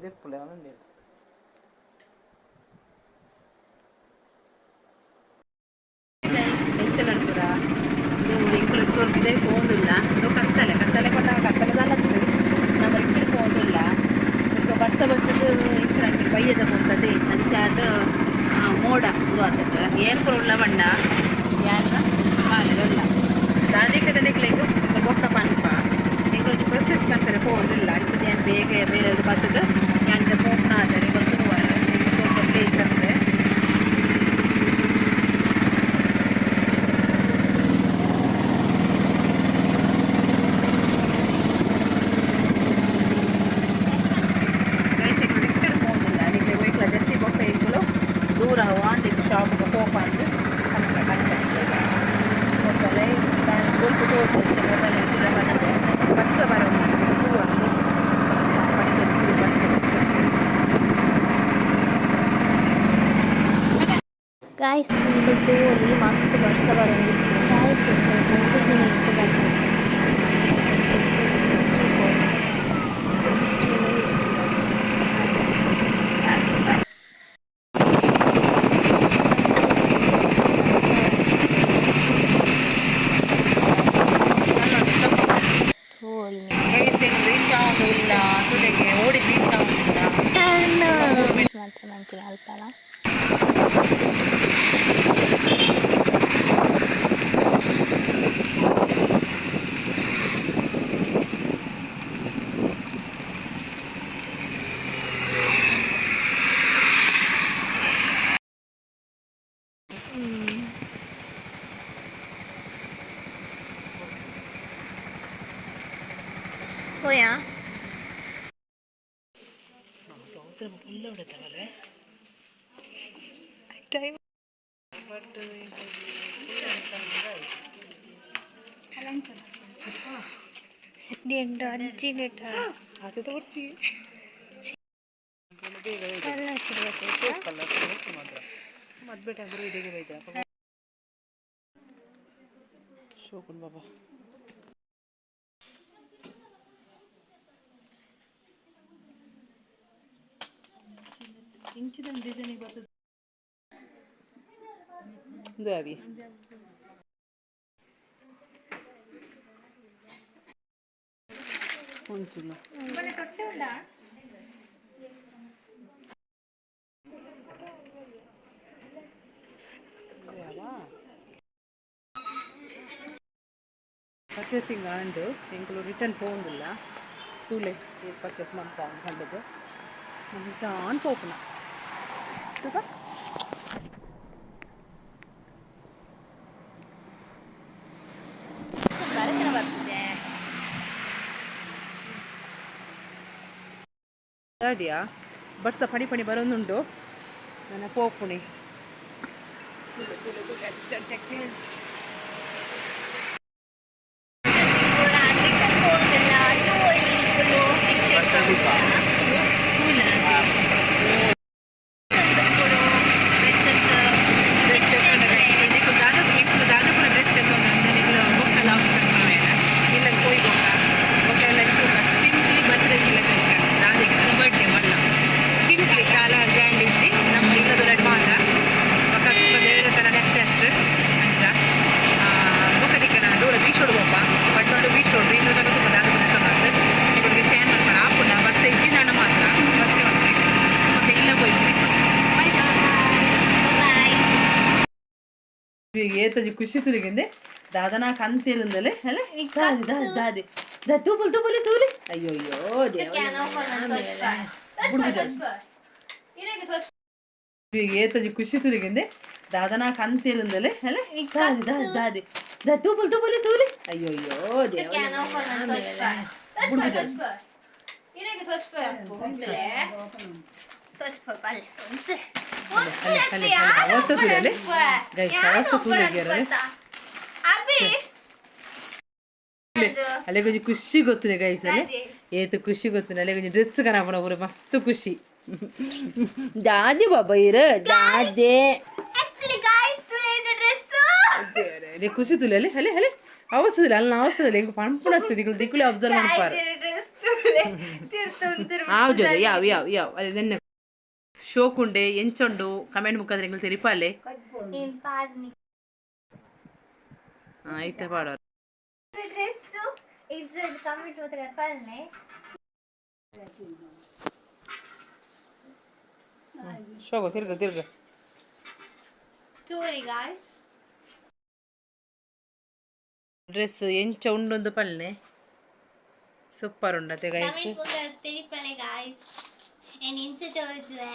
ದೆಪ್ಪುಲೆ ಅವನುಂಡೆ. ಎಂಚಲನ್ಪುರ ಇದು ಎಂಕುಲು ಚೋರು ಪಿದೈ ಪೋವೊಂದುಲ್ಲ. ಇದು ಕತ್ತಲೆ ಕತ್ತಲೆ ಪಂಡ ಕತ್ತಲೆ ದಾಲ ನಮ್ಮ ರಿಕ್ಷಾ ಪೋವೊಂದುಲ್ಲ. ಬೊಕ್ಕ ಬರ್ಸ ಬತ್ತುದು ಎಂಚ ಬಯ್ಯದ ಪೋತದೆ ಅಂಚಾದ್ ಮೋಡ ಉಂದು ಆತುಂಡು. ಏರ್ ಪೂರ ಉಲ್ಲ ಪಂಡ ಯಾನ್ಲ ಬಾಲೆಲ ಉಲ್ಲ ದಾದೀಕದ ನಿಕ್ಲೆಗ್ ಬೊಕ್ಕ ಪನ್ಪ. ಎಂಕುಲು ಪರ್ಚೇಸ್ ಮಲ್ಪೆರೆ ಪೋವೊಂದುಲ್ಲ. ಅಂಚದ ಯಾನ್ ಬೇಗ ಬೇಲೆ ಬತ್ತುದು ಯಾನ್ ಪೋಪುನ ಆತ ನಿಕುಲು ತೂವರೆ ಪ್ಲೇಸಸ್. ಗೈಸ್, ಎಂಕುಲು ರಿಕ್ಷಾಡ್ ಪೋವೊಂದುಲ್ಲ. ನಿಕ್ಲೆ ಒಯ್ಕ್ಲ ಜತ್ತಿ ಬೊಕ್ಕ ಎಂಕುಲು ದೂರ ವಾಂಡಿದ್ ಶಾಪ್ಗ್ ಪೋಪ ಅಂದ್ ಪನ್ಪ ಪನ್ಪ ನಿಕ್ಲೆಗ್. ಬೊಕ್ಕ ಲೈಟ್ ದಾನೆ ಬೊಲ್ಪು ತೋಜುಂಡು ಮೊಬೈಲ್ ಪಿರ ಬನ್ನಗ ಬರ್ಸ ಬರೊಂದುಂಡು ತೂವರೆ. ಬರ್ಸ ಪನಿ ಪನಿ ಬರ್ಸ ಬರ್ಸ. ಗಾಯ್ಸ್, ನಿಕುಲು ತೂವೊಲಿ, ಮಸ್ತ್ ಬರ್ಸ ಬರೊಂದಿತ್ತು. ಗಾಯ್ಸ್, ಒಂಜಿ ದಿನ ಇತ್ ಬರ್ಸ ಇತ್ತುಂಡು. ಒಂಜಿ ಬರ್ಸ ಒಂಜಿಲ ಇಜ್ಜಿ ಬರ್ಸ ಆತಿತ್ತ್. ತೂವೊಲಿ. ಗೈಸ್, ಎಂಕ್ ರೀಚ್ ಆವೊಂದುಲ್ಲ. ತೂಲೆಗೆ ಓಡಿಗ್ ರೀಚ್ ಆವೊಂದುಲ್ಲ. ಮಾತ್ರ ಮಂತಿನ ಅಲ್ಪಲ. ಪೋಯಾ. ಪುಲ್ಲ ಉಡತ್ತವಲ್ಲ. ಟೈಮ್. ಬಟ್ ದಿಂಡು ಅಂಚಿನೆಟ. ಅದು ತೋರ್ಚಿ. ಮದ್ಬೆಟ ಅಂದ್ರೆ ಇಡಿಗೆ ಬೈದ್ರ ಶೋಕುನ್ ಬಾಬಾ. ಇಂಚಿನ ಡಿಸೈನಿಗೆ ಬರ್ತದೆ ಒಂದು ಅವಿ. ಒಂಚಿನ ಪರ್ಚೇಸಿಂಗ್ ಆಂಡ್ ಎಂಕುಲು ರಿಟರ್ನ್ ಪೋವೊಂದುಲ್ಲ. ತೂಲೆ, ಏತ್ ಪರ್ಚೇಸ್ ಮಲ್ಪ ಪಂಡುದು ರಿಟರ್ನ್ ಪೋಪುನ ತೂಕ. ಬರತನ ಬರ್ತದೆ. ಗಾಡಿಯಾ ಬರ್ಸ ಪಣಿ ಪಣಿ ಬರೋದುಂಡು. ನನ್ನ ಪೋಪುಣಿ ತೂಲೆ ತೂಲೆ ತೂಲೆ ಟೆಕ್ಸ್ಟೈಲ್ಸ್. ರಿಟರ್ನ್ ಪೋವೊಂದಿಲ್ಲ. ತೂವೊಲಿ ನಿಕುಲು. ತೂಲೆ. ಡ್ರೆಸ್ಸಸ್. ನಿಕುಲು ದಾದ ನಿಕುಲು ದಾದ ಪೂರ ಡ್ರೆಸ್ ತೆತ್ತೊಂದು ಅಂದ್ರೆ ನಿಕುಲು ಬೊಕ್ಕ ಲಾಕ್ ಕಲ್ಪವೇನ ಇಲ್ಲ ಪೋಯಿ ಬೊಕ್ಕ ಬೊಕ್ಕ ಎಲ್ಲ ತೂಕ. ಸಿಂಪ್ಲಿ ಬರ್ತ್ಡೇ ಸೆಲೆಬ್ರೇಷನ್ ದಾದೆಗೆ ಬರ್ಡೇ ಮಲ್ಲ ಸಿಂಪ್ಲಿ ದಾಲ ಗ್ರ್ಯಾಂಡ್ ಇಜ್ಜಿ. ನಮ್ಮ ಇಲ್ಲದೊರಡು ಮಾತ್ರ. ಬೊಕ್ಕ ತೂಕ ದೇವರ ತರ ನೆಕ್ಸ್ಟ್ ಅಷ್ಟು ಅಂಚ. ಬೊಕ್ಕ ದಿಕ್ಕನ ದೂರ ಬೀಚ್ ರೋಡ್ ಪೋಪ. But beach road, beach road ತೂಕ ದಾದ ಪೂರ ತೆತ್ತೊಂದು ನಿಕುಲಿಗೆ ಶೇರ್ ಮಾಡ್ತಾರೆ ಆಪುಂಡ. ಬರ್ಸ ಇಜ್ಜಿದಾಂಡ ಮಾತ್ರ ಫಸ್ಟ್ ಮಾಡ್ತಾರೆ. ಬೊಕ್ಕ ಇಲ್ಲ ಪೋಯಿ ದಿಕ್ಕ. ಬಾಯ್. ಬಾಯ್. ಏತೊಂಜಿ ಖುಷಿ ತುಲಿಗಿಂದೆ ದಾದನಾ ಕಂತಿರುಂದಲೆ ಅಲೆ ದಾದಿ ದಾದಿ ದಾದಿ ದಾ ತೂಪುಲ್ ತೂಪುಲಿ ತೂಲಿ. ಅಯ್ಯೋ ಅಯ್ಯೋ ದೇವ. ಏತೊಂಜಿ ಖುಷಿ ತುಲಿಗಿಂದೆ ದಾದನಾ ಕಂತಿರುಂದಲೆ ಅಲೆ ದಾದಿ ದಾದಿ ದಾದಿ ದಾ ತೂಪುಲ್ ತೂಪುಲಿ ತೂಲಿ. ಅಯ್ಯೋ ಅಯ್ಯೋ ದೇವ. ಅಲೆ ಅಲೆ ಅವಸ್ಥೆ ತೂಲೆ ಗೈಸ್, ಅವಸ್ಥೆ ತೂಲೆ. ಅಭಿ. ಅಲೆ ಕೊಂಚ ಖುಷಿ ಗೊತ್ತುನೆ ಗೈಸ್. ಅಲೆ ಏತು ಖುಷಿ ಗೊತ್ತುನೆ. ಅಲೆ ಕೊಂಚ ಡ್ರೆಸ್ ಕನಪುನ ಪೂರ ಮಸ್ತ್ ಖುಷಿ. ದಾದಿ ಬಾಬಾ ಇರ ದಾದೆ. Actually guys, dress. ಅಲೆ ಖುಷಿ ತುಲೆ. ಅಲೆ ಅಲೆ ಅಲೆ ಅವಸ್ಥೆ ತುಲೆ. ಅಲ್ಲ ಅವಸ್ಥೆ ತುಲೆ. ಎಂಕ್ ಪನ್ಪುನತ್ತು ನಿಕುಲು ದಿಕ್ಕುಲೆ ಅಬ್ಸರ್ವ್ ಮನ್ಪಾರ. ಡ್ರೆಸ್. ಆವ್ ಜೋದೆ, ಯಾವ ಯಾವ ಯಾವ ಅಲ್ಲಿ ನೆನ್ನೆ ಶೋಕುಂಡೆ ಎಂಚುಂಡು ಕಮೆಂಟ್ ಮುಖಾಂತರ ಎಂಗ್ಲು ತೆರಿಪಾಲೆ. ಐತೆ ಪಾಡೋರು. ಡ್ರೆಸ್ ಇದು ಕಮೆಂಟ್ ಮಾತ್ರ ಪಲ್ಲೆ. ಶೋಕ ತಿರ್ಗ ತಿರ್ಗ. ತೂರಿ ಗಾಯ್ಸ್. ಡ್ರೆಸ್ ಎಂಚ ಉಂಡೊಂದು ಪಲ್ನೆ, ಸೂಪರ್ ಉಂಡತೆ ಗೈಸ್. ಕಮೆಂಟ್ ಮುಖಾಂತರ ತೆರಿಪಲೆ ಗಾಯ್ಸ್, ಏನ್ ಇಂಚ ತೋಜುವೆ.